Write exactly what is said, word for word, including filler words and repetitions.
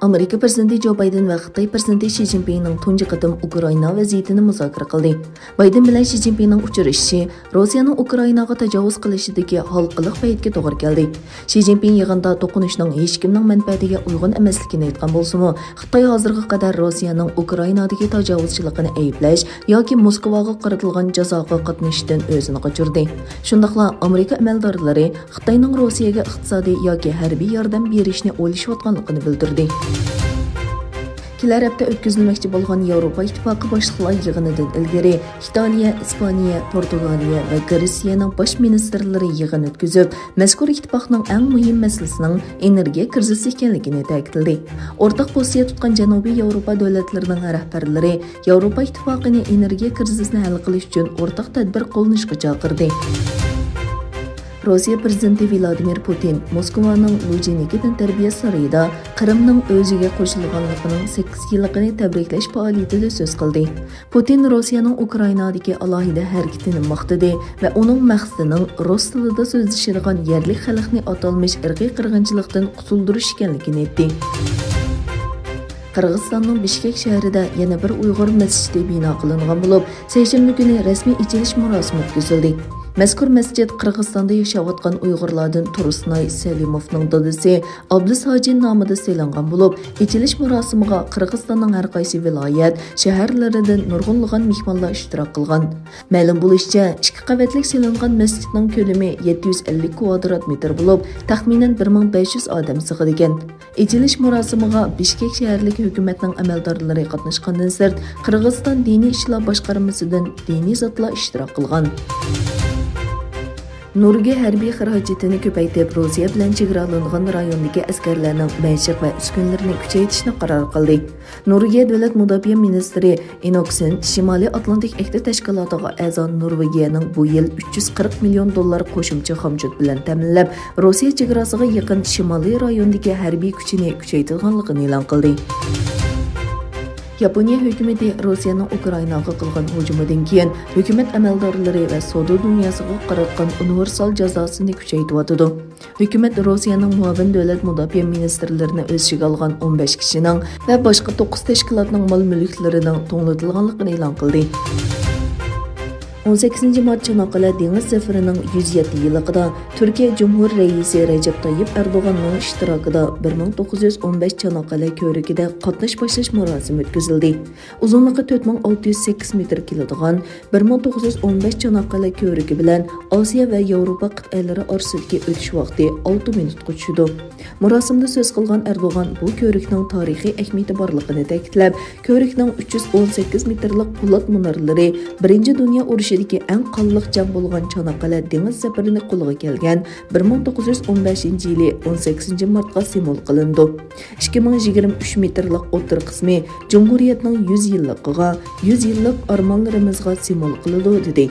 ئامېرىكا پىرېزىدېنتى جو بايدېن ۋە خىتاي پىرېزىدېنتى شى جىنپىڭنىڭ تۇنجى قېتىم ئۇكرائىنا ۋەزىيىتىنى مۇزاكىرە قىلدى. بايدېن بىلەن شى جىنپىڭنىڭ ئۇچرىشىشى روسىيەنىڭ ئۇكرائىناغا تاجاۋۇز قىلىشىدىكى ھالقىلىق پەيتكە توغرا كەلدى. شى جىنپىڭ يىغىندا توقۇنۇشنىڭ ھېچكىمنىڭ مەنپەئەتىگە ئۇيغۇن ئەمەسلىكىنى ئېيتقان بولسىمۇ، خىتاي ھازىرغا قەدەر روسىيەنىڭ ئۇكرائىنادىكى تاجاۋۇزچىلىقىنى ئەيىبلەش ياكى موسكۋاغا قارىتىلغان جازاغا قاتنىشىشتىن ئۆزىنى قاچۇردى. شۇنداقلا ئامېرىكا ئەمەلدارلىرى خىتاينىڭ روسىيەگە ئىقتىسادىي ياكى ھەربىي ياردەم بېرىشنى ئويلىشىۋاتقانلىقىنى بىلدۈردى. كېلەر ھەپتە ئۆتكۈزۈلمەكچى بولغان ياۋروپا ئىتتىپاقى باشلىقلار يىغىنىدىن ئىلگىرى ئىتالىيە، ئىسپانىيە، پورتۇگالىيە ۋە گرېتسىيەنىڭ باش مىنىستىرلىرى يىغىن ئۆتكۈزۈپ، مەزكۇر ئىتتىپاقنىڭ ئەڭ مۇھىم مەسىلىسىنىڭ ئېنېرگىيە كىرىزىسى ئىكەنلىكىنى تەكىتلىدى. ئورتاق پوزىتسىيە تۇتقان جەنۇبىي ياۋروپا دۆلەتلىرىنىڭ رەھبەرلىرى ياۋروپا ئىتتىپاقىنى ئېنېرگىيە كىرىزىسىنى ھەل قىلىش ئۈچۈن ئورتاق تەدبىر قوللىنىشقا چاقىردى. روسىيە پىرېزىدېنتى ۋلادىمىر پۇتىن موسكۋانىڭ لۇجىنىكى تەنتەربىيە سارىيىدا قىرىمنىڭ ئۆزىگە قوشۇلغانلىقىنىڭ سەككىز يىللىقىنى تەبرىكلەش پائالىيىتىدە سۆز قىلدى. پۇتىن روسىيەنىڭ ئۇكرائىنادىكى ئالاھىدە ھەرىكىتىنى ماختىدى ۋە ئۇنىڭ مەقسىتىنىڭ رۇس تىلىدا سۆزلىشىدىغان يەرلىك خەلقنى ئاتالمىش ئىرقىي قىرغىنچىلىقتىن قۇتۇلدۇرۇش ئىكەنلىكىنى ئېيتتى. قىرغىزىستاننىڭ بىشكەك شەھىرىدە يەنە بىر ئۇيغۇر مەسچىتى بىنا قىلىنغان بولۇپ، سەيشەنبە كۈنى رەسمىي ئېچىلىش مۇراسىمى ئۆتكۈزۈلدى. مەزكۇر مەسچىت قىرغىزىستاندا ياشاۋاتقان ئۇيغۇرلاردىن تۇرسۇنئاي سەلىموفنىڭ دادىسى ئابلىز ھاجى نامىدا سېلىنغان بولۇپ، ئېچىلىش مۇراسىمىغا قىرغىزىستاننىڭ ھەر قايسى ۋىلايەت، شەھەرلىرىدىن نۇرغۇنلىغان مېھمانلار ئىشتىراك قىلغان. مەلۇم بولۇشىچە، ئىككى قەۋەتلىك سېلىنغان مەسچىتنىڭ كۆلىمى يەتتە يۈز ئەللىك كۋادرات مېتىر بولۇپ، تەخمىنەن بىر مىڭ بەش يۈز ئادەم سىغىدىكەن. ئېچىلىش مۇراسىمىغا بىشكەك شەھەرلىك ھۆكۈمەتنىڭ ئەمەلدارلىرى قاتناشقاندىن سىرت، قىرغىزىستان دىنىي ئىشلار باشقارمىسىدىن دىنىي زاتلار ئىشتىراك قىلغان. نورۋېگىيە ھەربىي خىراجىتىنى كۆپەيتىپ، روسىيە بىلەن چېگرالانغان رايوندىكى ئەسكەرلەرنىڭ مەشىق ۋە ئۈسكۈنىلىرىنى كۈچەيتىشنى قارار قىلدى. نورۋېگىيە دۆلەت مۇداپىئە مىنىستىرى ئېنوكسېن شىمالىي ئاتلانتىك ئەھدى تەشكىلاتىغا ئەزا نورۋېگىيەنىڭ بۇ يىل ئۈچ يۈز قىرىق مىليون دوللار قوشۇمچە خامچوت بىلەن تەمىنلەپ، روسىيە چېگراسىغا يېقىن شىمالىي رايوندىكى ھەربىي كۈچىنى كۈچەيتىدىغانلىقىنى ئېلان قىلدى. ياپونىيە ھۆكۈمىتى روسىيەنىڭ ئۇكرائىناغا قىلغان ھۇجۇمىدىن كېيىن، ھۆكۈمەت ئەمەلدارلىرى ۋە سودا دۇنياسىغا قاراتقان ئۇنىۋېرسال جازاسىنى كۈچەيتىۋاتىدۇ. ھۆكۈمەت روسىيەنىڭ مۇئاۋىن دۆلەت مۇداپىئە مىنىستىرلىرىنى ئۆز ئىچىگە ئالغان ئون بەش كىشىنىڭ ۋە باشقا توققۇز تەشكىلاتنىڭ مال-مۈلۈكلىرىنىڭ توڭلىتىلغانلىقىنى ئېلان قىلدى. ئون سەككىزىنچى مارت چاناققالە دېڭىز زەپىرىنىڭ يۈز يەتتە يىللىقىدا تۈركىيە جۇمھۇر رەئىسى رەجەپ تايىپ ئەردوغاننىڭ ئىشتىراكىدا بىر مىڭ توققۇز يۈز ئون بەش چاناققالە كۆۋرۈكىدە قاتناش باشلاش مۇراسىمى ئۆتكۈزۈلدى. ئۇزۇنلۇقى تۆت مىڭ ئالتە يۈز سەككىز مېتىر كېلىدىغان بىر مىڭ توققۇز يۈز ئون بەش چاناققالە كۆۋرۈكى بىلەن ئاسىيا ۋە ياۋروپا قىتئەلىرى ئارىسىدىكى ئۆتۈش ۋاقتى ئالتە مىنۇتقا چۈشىدۇ. مۇراسىمدا سۆز قىلغان ئەردوغان بۇ كۆۋرۈكنىڭ تارىخىي ئەھمىيىتى بارلىقىنى تەكىتلەپ، كۆۋرۈكنىڭ ئۈچ يۈز ئون سەككىز مېتىرلىق پولات مۇنارلىرى بىرىنچى دۇنيا ئۇرۇشىدىكى ئەڭ قانلىق جەڭ بولغان چاناققالە دېڭىز زەپىرىنى قولغا كەلگەن بىر مىڭ توققۇز يۈز ئون بەشىنچى يىلى ئون سەككىزىنچى مارتقا سىمۋول قىلىنىدۇ. ئىككى مىڭ يىگىرمە ئۈچ مېتىرلىق ئوتتۇرا قىسمى جۇمھۇرىيەتنىڭ يۈز يىللىقىغا، يۈز يىللىق ئارمانلىرىمىزغا سىمۋول قىلىدۇ، دېدى.